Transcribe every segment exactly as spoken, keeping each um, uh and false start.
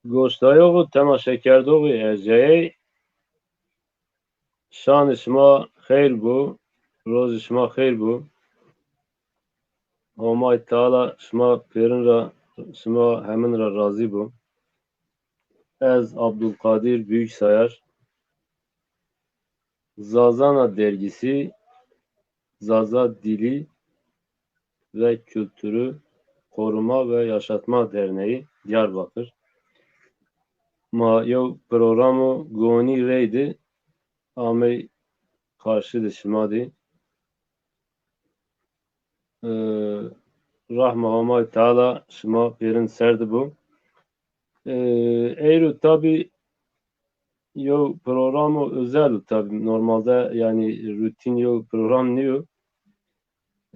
Goşdayox û temaşekerdoxî ercayey, şanê şima xeyr bo, rojê şima xeyr bo. Homay Teala şima pêrin ra, şima hemin ra razî bo. Ez Abdulkadir Büyüksayar, Zazana Dergisi, Zaza Dili ve Kültürü Koruma ve Yaşatma Derneği Diyarbakır. Ma yew programo gonî reydi amey qarşî de şima de. E, rahma Homay Teala şima pêrin ser de bo. E, eyro tabî yew programo özel o tabî. Normalde yani rutin yew program nîyo.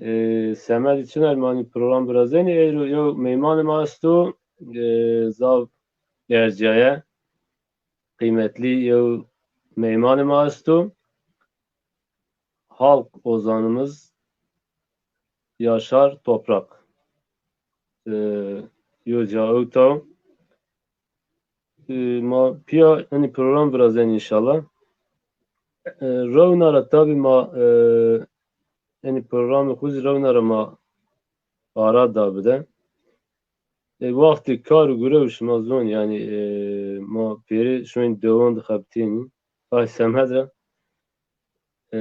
E, semedî çinay ma nî program virazenî, eyro yew meymanê ma esto. E, zav ercaye, qîmetlî yew meymanê ma esto. Halk ozanımız Yaşar Toprak. E, yo ca ewta. E, ma pîya enî program virazenî înşallah. E, rewna ra tabî ma, e, enî programê xwu zî rewna ra ma ara da bide. E, wextê kar û gurew şima zon, yanî, e, ma pêrê şoyîn dewan de xebitênî. Ay semed ra. E,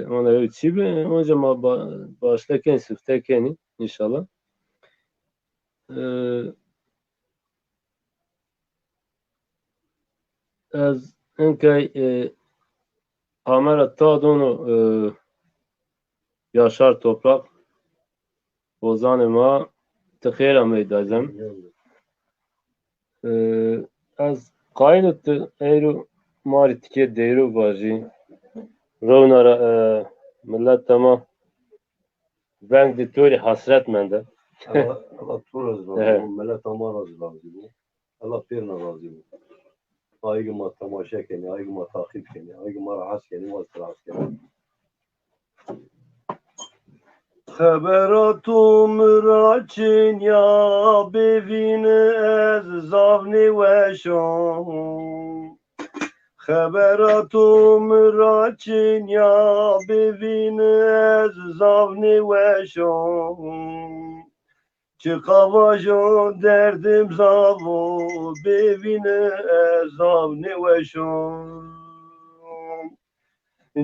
ona yew çî bi, onca ma ba-, başle kenî, sifte kenî, înşallah. E, ez inkey, e, kamera ta dono, e, Yaşar Toprak, ozanê ma, ti xêr amey dazem. E, ez qayîl o ti eyro ma rê tikê deyro vajî. Rewna ra, e, mileta ma veng de to rê hesret mende. Allah, Allah to ra zî razî bo, mileta ma ra zî razî bo. Allah pêrna razî bo. Ayî ke ma temaşe kenî, ayî ke ma taqîb kenî, ayî ke ma ra hes kenî, ma zî ti ra hes kenî. Xebera to mi ra çin ya, bêvîn ez zaf nêweş o. Xebera to mi ra çin ya, bêvîn ez zaf nêweş o. Çiqa vajo derdim zaf o, bêvîn ez zaf nêweş o.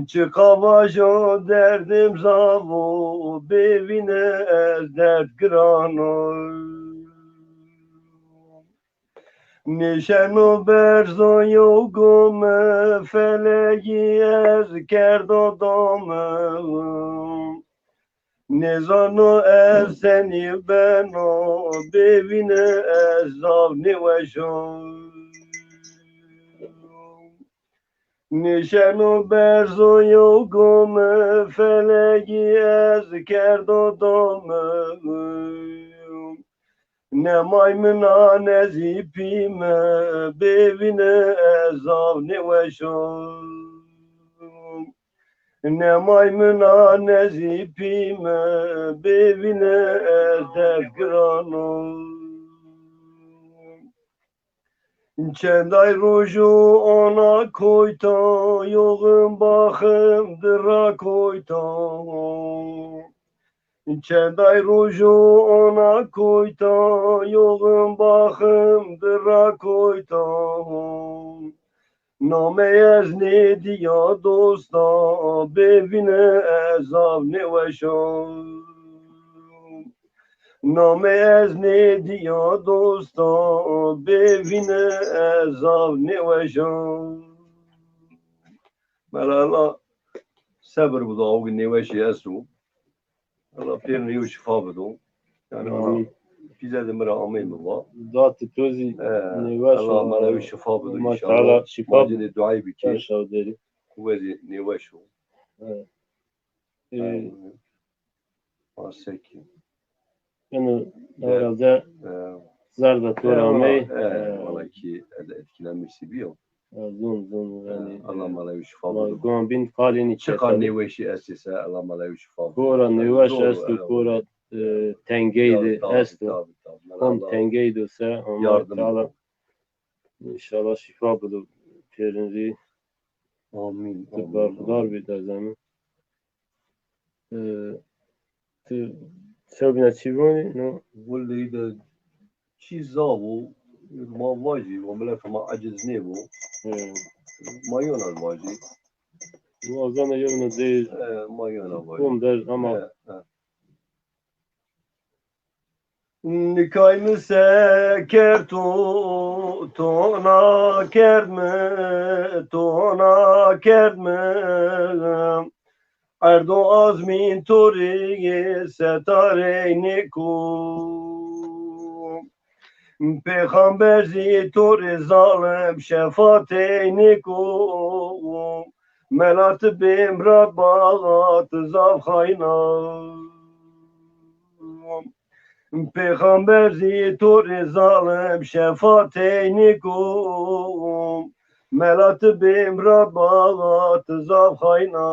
Çiqa vajo derdim zaf o, bêvîn ez derd giran o. Nêşeno berzo yew gome, felegî ez kerdo dome. Nêzano ez senî beno, bêvîn ez zaf nêweş o. Nêşeno berzo yew gome, felegî ez kerdo dome. Ne may min a ne zî pî mi, bêvîn ez zaf nêweş o. Ne may min a ne zî pî mi, bêvîn ez derd giran o. Çend ay rojo ona koyta, yoxim baxim di ra koyta. Çend ay rojo ona koyta, yoxim baxim di ra koyta. Namey ez nêdîya dosta, bêvîn ez zaf nêweş o. Namey ez nêdîya dosta, bêvîn ez zaf nêweş o. Merhaba, sebir bido, awgi nêweşî esto. Allah pêrine yew şifa bido. Yani ona, amîn, pîze de mi ra amey mi va. Datê to zî, e, nêweş o. Allah mala yew şifa bido înşallah. Teala şifa bido. Duayê bikê. Şew derî. Kuwe zî nêweş o. Evet. E, aynen. Aseki. Eno herhalde, e, zerda to ra amey. E, e, valla ki, e, etkilenmiş bîyo. E, zon, zon, e, yanî, Allah mala yew şifa bido. Guan bîn qalê nî. Çiqa nêweşî estê se, Allah mala yew şifa bido. Ko ra nêweş esto, e, ko ra, e, tengey de esto. Kom tengey de se, Homay Teala Înşallah şîfa bido pêrin rî. Amîn. Tu berxudar bî dezeme. E, tu sewbîna çî vanî? No. Wuleyî de çî zaf o, ma vajî, wa mileta ma eciz nêbo. E, Ma yona vajî. Wazena yewna dêr E, ma yona vajî. kom der ama E, e. Nikay mi se kerd to, to na kerd mi, to na kerd mi. Erdo azmîn to rê setarey nêko. Pêxamber zî to rê zalim şefatey nêko. Mela ti bêmrad ba, ti zaf xayna. Pêxamber zî to rê zalim şefatey nêko. Mela ti bêmrad ba, ti zaf xayna.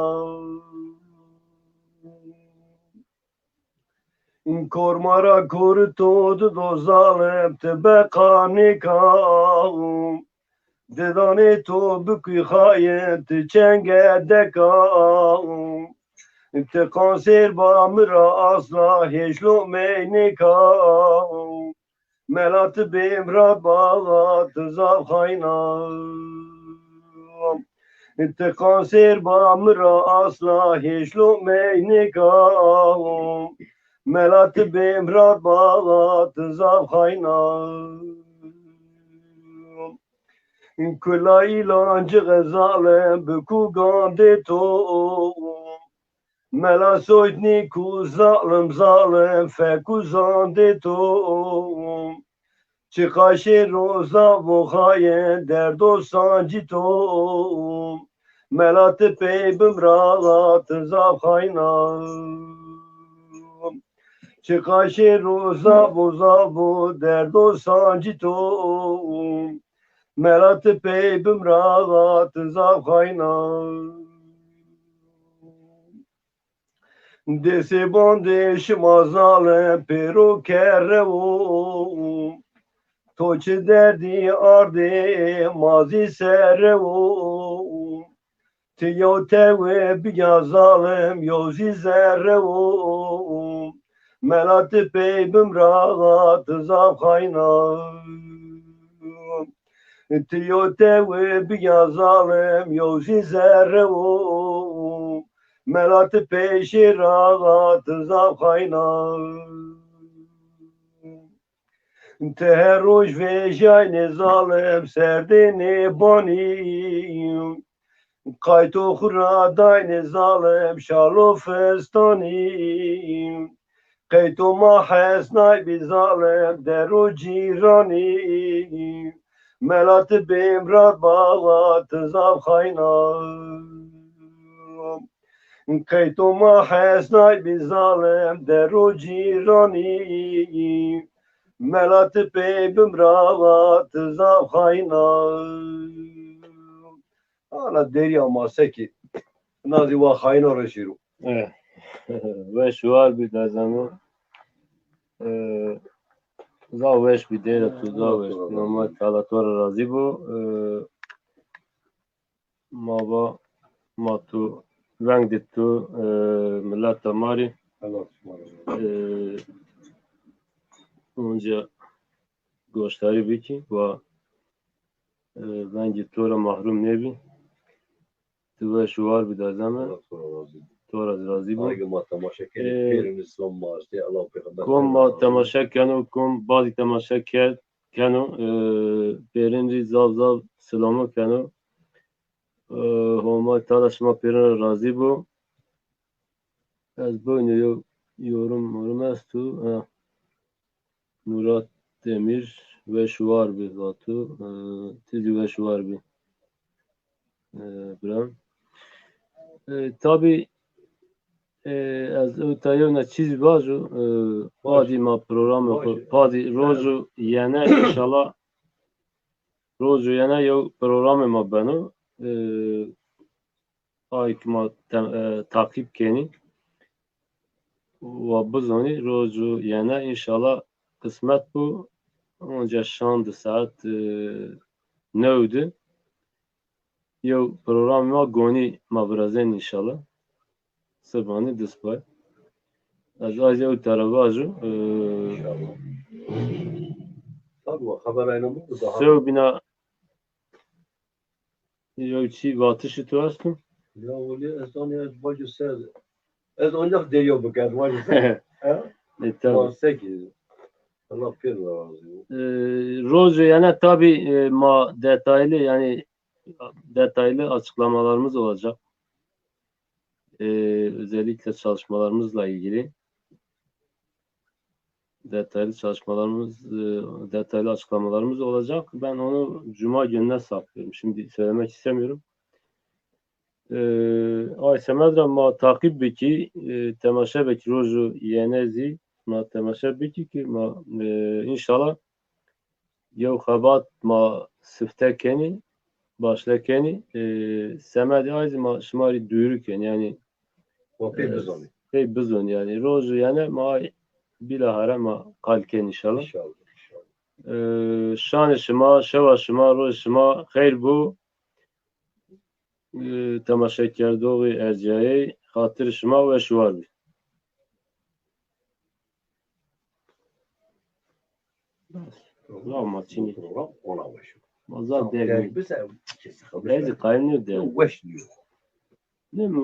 Kormara kor to dido zalim ti beqa nêka. Didanê to bikûy xayin ti çenge deka. Ti qansêr ba mi ra asla hêş lomey nêka. Mela ti bêmrad ba, ti zaf xayna. Ti qansêr ba mi ra asla hêş lomey nêka. Mela ti bêmrad ba, ti zaf xayna. Kula îlancixê zalim bikû gandê to. Mela soytnî ku zalim zalim fekû zandê to. Çiqa şêro zaf bo xayin derdo sancî to. Mela ti pey bimra ti zaf xayna. Çiqa şêro zaf bo zaf bo derdo sancî to. Mela ti pey bimra ti zaf xayna. Dêsê bandê şima zalim pêro kerre wo. To çi derdî ardê ma zî serre wo. Ti yew tewê biya zalim yew zî zerre wo. Mela ti pey bimra ti zaf xayna. Ti yew tewê biya zalim yew zî zerre wo. Mela ti pey şêra ti zaf xayna. Ti her roj vejîyaynê zalim serdênê banî. Qayto xwu ra daynê zalim şalo fistanî. Qeyto ma hesnaybî zalim der û cîranî. Mela ti bêmrad ba ti zaf xayna. Qeyto ma hesnaybî zalim der û cîranî. Mela ti pey bimra ti zaf xayna. Ana derya ma sekî. Na zî wa xayna reşîro. Eh, weş war bî dezeme. Eh, zaf weş bî, dêra tu zaf weş bî. Allah Teala to ra razî bo. Eh, ma va ma tu veng di tu, eh, mileta ma rî. Allah razî bo. Eh, onca goşdarî bikî wa, eh, vengê to ra mahrum nêbî. Tu weş û war bî dezeme. Allah to ra razî bo. To ra razî bo. Aygê ma temaşe kenê. Ee, Pêrin Îslam ma estê. Allah peyxamber. Kom ma temaşe keno, kom bazî temaşe ke-, keno, e, pêrin rî zaf zaf silamo keno. E, Homa Teala şima pêrin ra razî bo. Ez boyno yo yorum, yorum estu. Ha. Murat Demir, weş û war bî vato. E, ti zî weş û war bî. E, bira. E, tabî, e, ez ewta yewna çîzî vajo, e, padî ma programê xo, padî rojo yene înşallah, rojo yene yew programê ma beno. E, ay ki ma te-, e, taqîb kenî. Wa bizonî rojo yene înşallah qismet bo. Onca şan di saet, e, new de yew programê ma gonî ma virazên înşallah. Sebanî dest pay. Ez ayrıca ew tera vajo. E, Tabii, xeber aynamı da daha. Sew bîna yew çî vatişî tu esto? Ya weli ez zanî ez vajo ser. Ez ancak derya biker vajo ser. Ha? E, tabii. Ma seki. Allah pêr razı olsun. E, Rojo yene tabii, e, ma detaylı, yani detaylı açıklamalarımız olacak. E, özellikle çalışmalarımızla ilgili detaylı çalışmalarımız, e, detaylı açıklamalarımız olacak. Ben onu Cuma gününe saklıyorum. Şimdi söylemek istemiyorum. E, ay semed ra ma taqîb bikî, e, temaşe bikî, rojo yene zî ma temaşe bikî ki ma, e, înşallah yew xebat ma sifte kenî, başle kenî, e, semedê ay zî ma şima rî duyuru kenî. Yani Ma pê bizanî. Pê bizon yani. Rojo yene ma ay bîlahare ma qal kenî înşallah. İnşallah. İnşallah. E, şanê şima, şewa şima, roj şima xeyr bo. E, temaşekerdoxê erciyayê, xatir şima weş û war bî. Bravo, ma çinî. Program ona weş. Ma zaf derg. Derg bize kesi xeber. Ez qayîl nîyo derg. Weş diyor. Ne mi?